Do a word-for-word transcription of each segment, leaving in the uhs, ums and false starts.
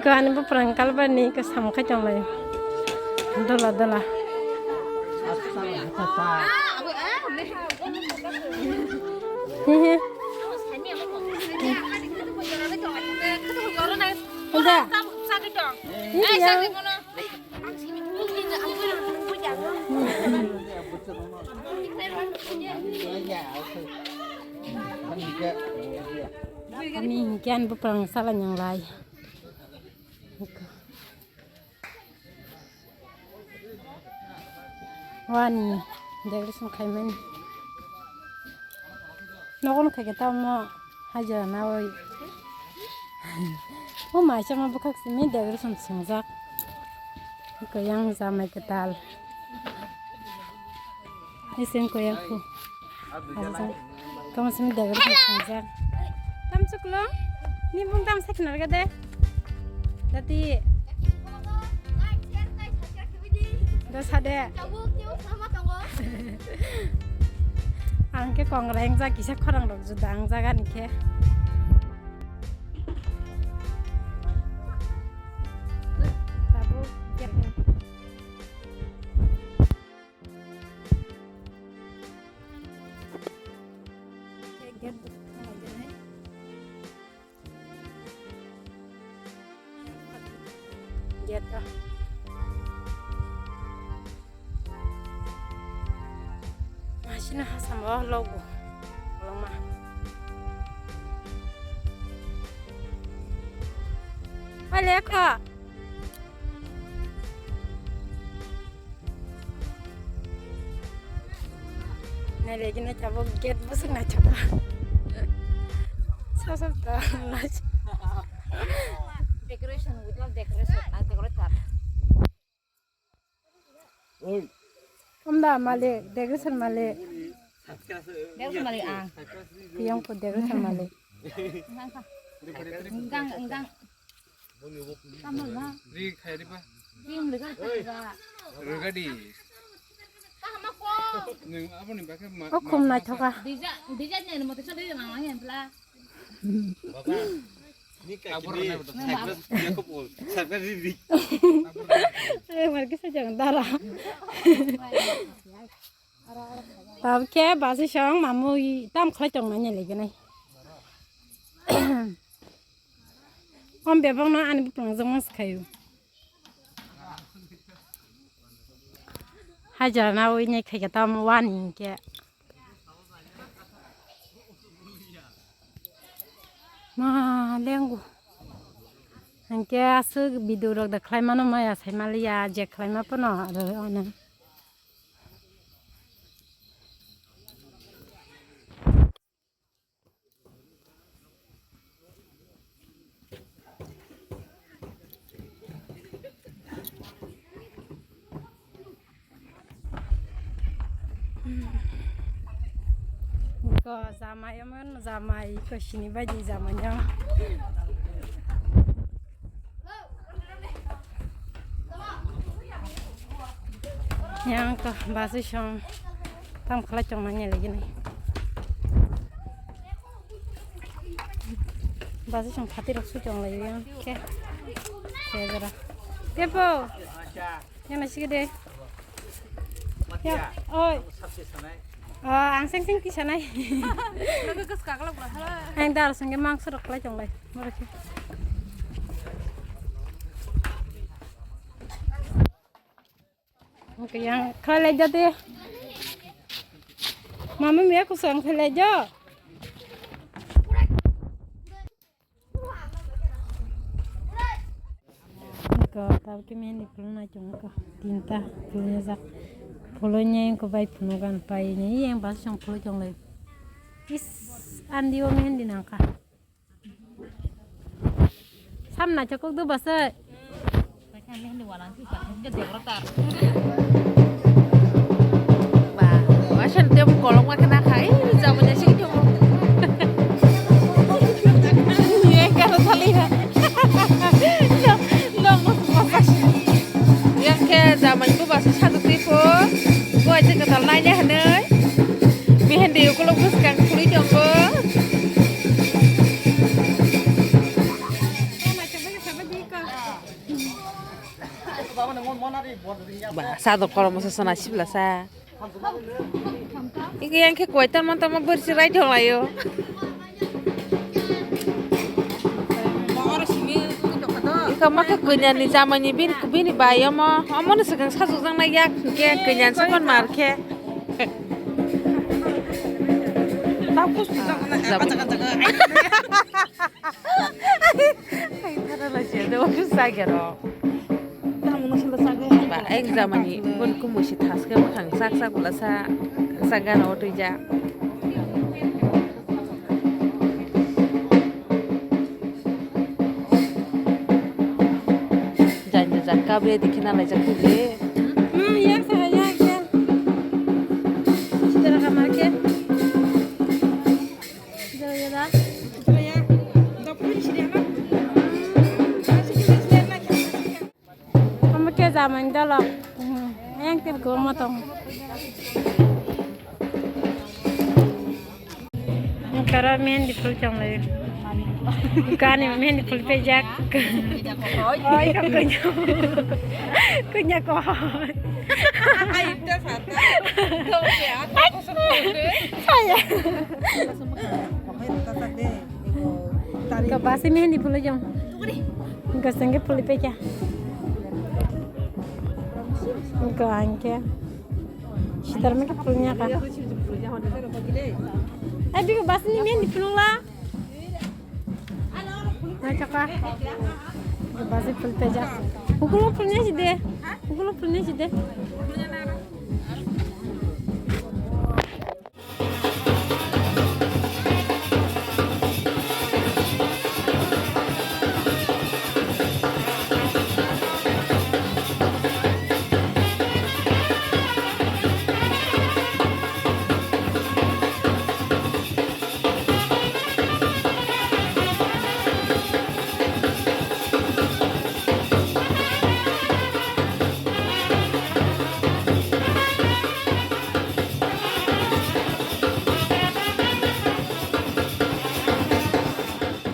Ko ani buprang kalbani ko samung khai tonglaio. Dola dola. Hihi. Uda. Hihi ya. Ani hinkhe ani buprang sala nyanglai. Wani decoration khaimani. Nogo no khaikhe tamo hajra nawi. O maisa ma bwkhak simi decoration swngjak. Kwchang jamai kwtal. Ising koyakhu. Tamo simi decoration swngjak. Tam chuklo. Ni bung tam saknar ga de. Dati. Dosa de. Ang ke kong reng ja kisa khorang rok juda ang jaga ni khe. Tabuk. Gate o. Masina hasamo logo. Koloma. Oi, lekha. Nailai gini tabuk gate bwswk naithok kha. Sosok ta nai. Decoration, without decoration, undecorated. Oi. Kamda malik, decoration malik. Decoration malik ang. Piyang ko decoration malik. Enggang, enggang. Ri khai ri ba. Ri ri ga ba. Ri ga di. Nung abo ni bakhe ma. O khum naithok kha. Dija, dija ni mo tesa dija nang nang bla. Baba. Ni ka abor kini. Nai bata. Sakra ko bol. Sakra ri ri. Eh, mar kisa jang dara. Tabuk khe basi song mamu i tam khlai tong nai legenai. Om bebak no ani bupang jong mas khayu. Hajar na oi nai khai tam wani ke. Ma lengu. Hingke aswk video rok da khlai mano maya sai maliya je khlai ma pono aro ano. Ko jamai omo jamai ko sini bai di jamai no. Yang ko basi song tam khlai chong nang lagi ni. Basi song phati rok su chong lagi yang ke. Ke jora. Ke po. Yang nasi gede. Ya, oi. Oh, ang seng seng tisanai. Ang dar sengke mangso rok lai chonglai. Moro khe. Oke, yang khalai jate. Mami mia kusang khalai jo. Ko tabuk khe mehendi phulungnai chwng kha tinta phulungjak. Phulungnai wngkha bai phunukgan painai yang bus chwng phulwi tonglai. Is andi o mehendi nangkha. Sam naithok kok do bwsai. Ba, wasan tebo kolok ma kena khai, jabo jasi tebo. Ye karo thali ha. No, no, no, no. Yang ke jamai ko basi sadu tipo. Ko aja ketal nai ne hanai. Mehendi ukolok bwskang khulwi tongo. Ba, sa do koromo sa sona sibla sa. Iki yang khe koi tan man tamo bersi rai thong layo. Ika ma khe kanya ni jamani bin, bini bai omo, omo ni swkang sa jujang na yak khe kanya sa kon mar khe. Ai, thara la sia, de office sa gero. Ba, ek jamani, bun kumu si thas khe bwkhang sak sak bwla sa, sak gana o twi ja. Janja jat kabre dikhe na laijak twi le. Hmm, yak sa, yak, yak. Sitara kamar khe. Omo khe jamani dolok. Yang tip go motong. Kara mehendi phul chonglai. Kani mehendi phul pejak. Oi, kanya. Kanya ko. Saya. Ka basi mehendi phulwi jong. Ka sengke phulwi pekya. Ka angke. Sitar meke phulnya ka. Ai biko basi mehendi phulung la. Ai chaka. Ka basi phulwi pekya. Hukulo phulnya side. Hukulo phulnya side.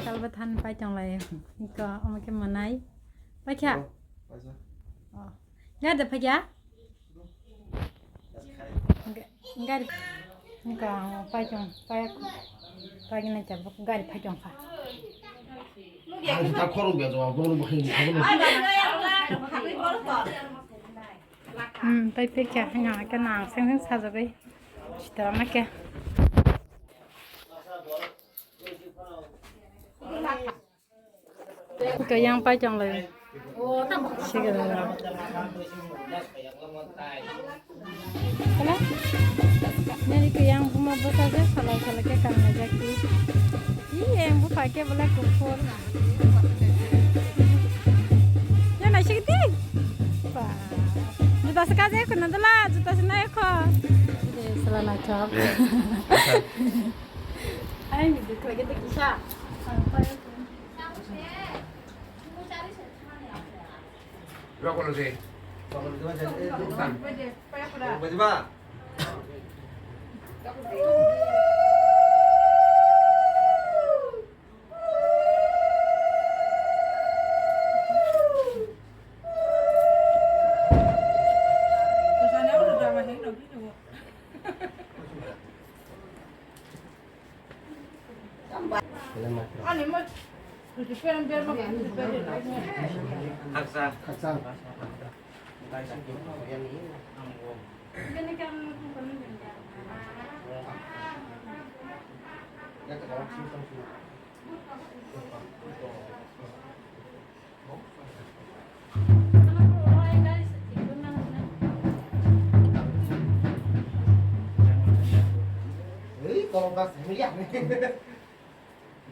Kalba than pai tong lai. Iko omo khe manai. Paikha? Oh, paisa. Oh. Gari da paikha? Ga-, gari. Iko pai tong, pai, pai gina chabo, gari pai tong kha. Ang ta khorok bia jawab, bono bahai ni, bono. Hmm, pai paikha, hanya ke nang seng seng sajagwi. Sita ma ke. Kaya yang pai chong lai. Siga lai. Kala? Nani kaya yang buma bota je, salai salai ke kam na jaki. Iya, yang bupa ke bela kukur. Ya, na sikit. Wah. Juta sekaja aku nanti lah, juta sini aku. Jadi, selana chop. Iya. Ay, hindi ko lagi kita kisah. Haksa. Haksa.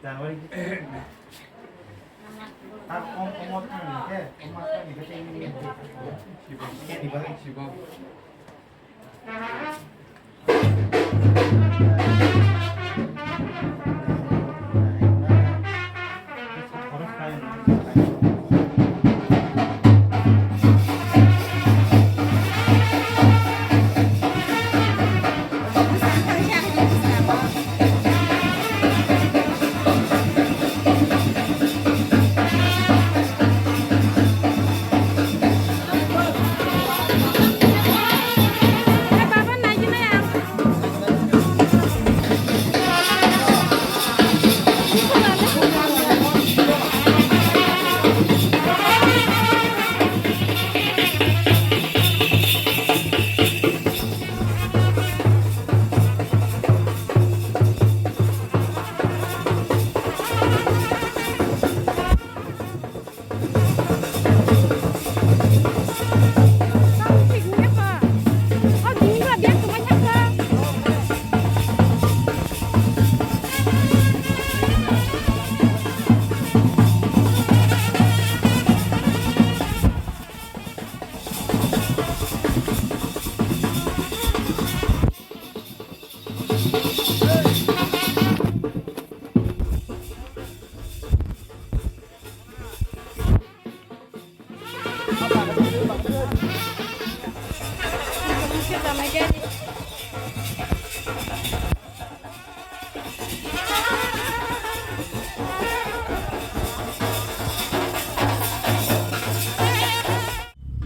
January. Tar kom kom thang ni ke, kom thang ni ke. Sibo, sibo, sibo.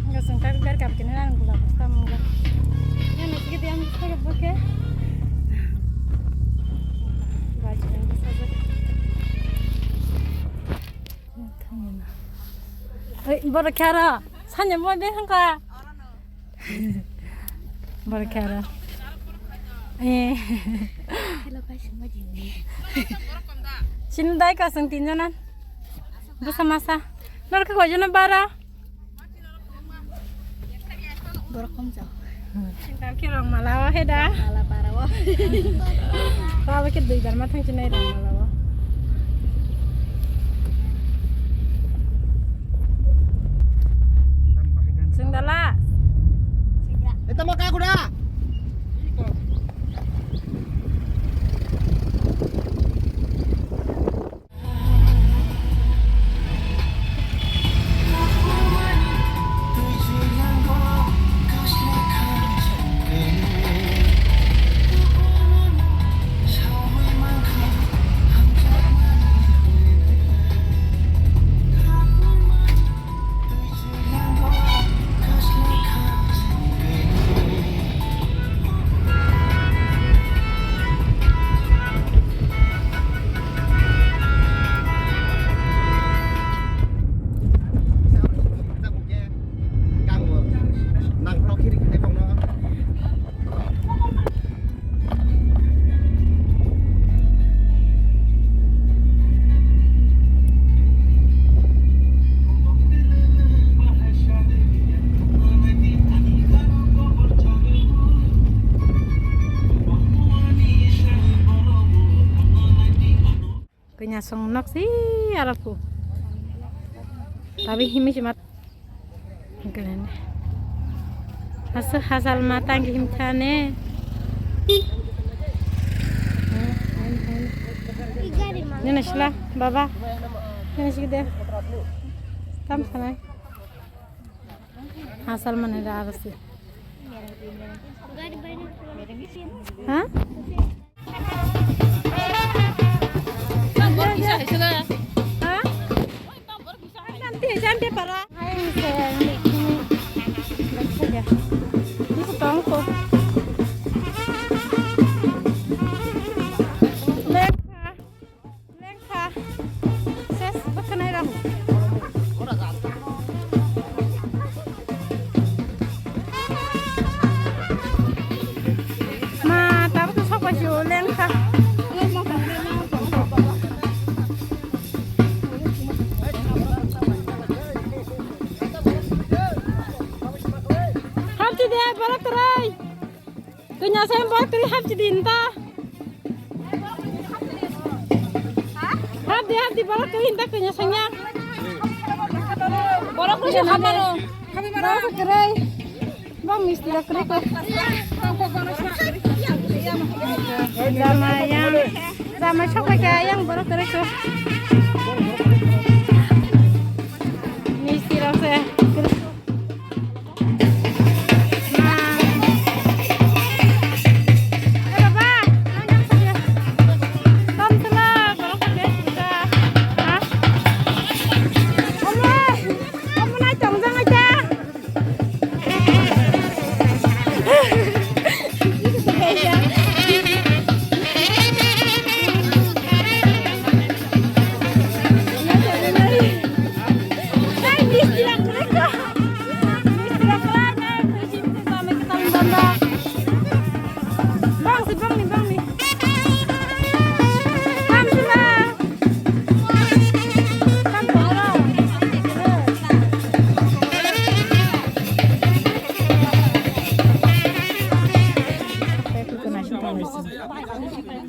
Enggak sengkak biar kap kena nang gula pasta mungga. Yang nasi kita yang kita kebuk ya. Baju yang besar. Oi, borok khe aro. Sanya mo be hangka. Borok khe aro. Eh. Sini dai ka seng tinjonan. Bwsa masa. Nor khe koijono bara. Borok komjak. Singkar khe rong mala o he da. Mala para o. Baba khe dui bar ma thang chinai rong mala o. Singdala. Eta ma ka kuda. Kanya song nok si arapu. Tabi himi si mat. Aswk hachal ma tang him thane. Nini sila baba. Nini sila de. Tam thanai. Hachal mane ra arasi. Ha? Ha? Santi, santi para. Hai, se, ni, ni. Ni ko tong ko. Lekha. Lekha. Ses, bakhanai rang. Ma, tabuk to sok bai si o lengkha. Hapchi de, borok kwrwi. Kanya saya borok kwrwi hapchi din ta. Hap di, hap di, borok kwrwi hinta kanya sanya. Borok kwrwi hapmano. Borok kwrwi. Bang misti rok kwrwi ko. Jama yang, jama sok bai kha yang borok kwrwi ko. Misti rok se.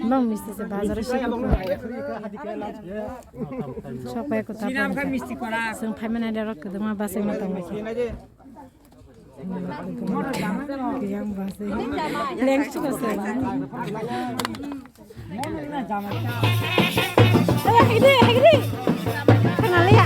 Bang misti se bazar o si. Sok pai ko ta. Sing phai mane da rok kedema basai ma tong. Yang basai. Leng suka se. Ayo, hidi, hidi. Kenal ya.